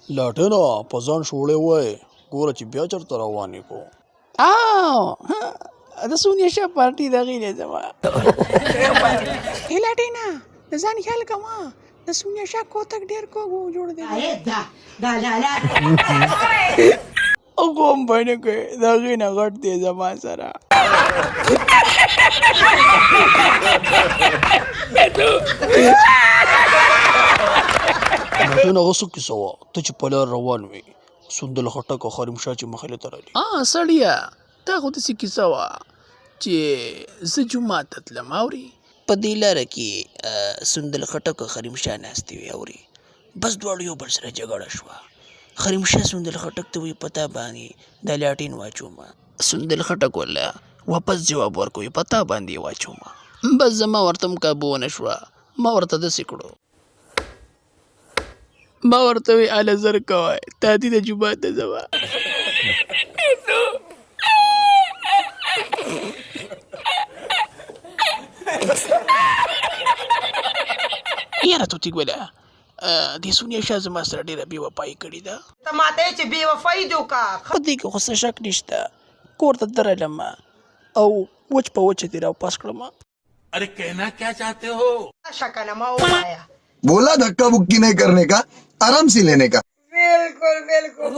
لاټېنه په ځان شوړې وای ګوره چې بیا چرته روان یې کو. آو د سونیا شاه پارټي د هغې دی زما. ای لاټېنه د ځان خیال کوه، د سونیا شاه کوتک ډېر کوږ جوړ دی. غوم به نه کوي، د هغې نه غټ دی زما سره. لاټېنه هغه څه کیسه وه ته چې په لار روان وې سندل خټک او خریم شاه چې مخې ته راغلي؟ سړیه دا خو داسې کیسه وه چې زه جومات ته تلم اوري. په دې لاره کې سندل خټک او خریم شاه ناستې وې اوري، بس دواړو یو بل سره جګړه شوه. خریم شاه سندل خټک ته وایي په تا باندې دا لاټین واچوم. سندل خټک ورله واپس جواب ورکوي په تا باندې یې واچوم. بس زما ورته هم کابو ونه شوه، ما ورته داسې کړو. ما ورته وی اله زر کوه تا دې د جومات نه ځمه. یاره طوطي ګله دې سونیا شاه زما سره ډېره بې وفایي کړې ده. ته ماته یې چې بې وفایي دې وکړه. په دې کې خو څه شک نشته، کور ته درلم او وچ په وچه دې راوپاس کړم. ارې کهنا کیا چاهتې هو. شه کنه ما ووایه. بولا دھکا بکی نہیں کرنے کا آرام سے لینے کا. بالکل بالکل.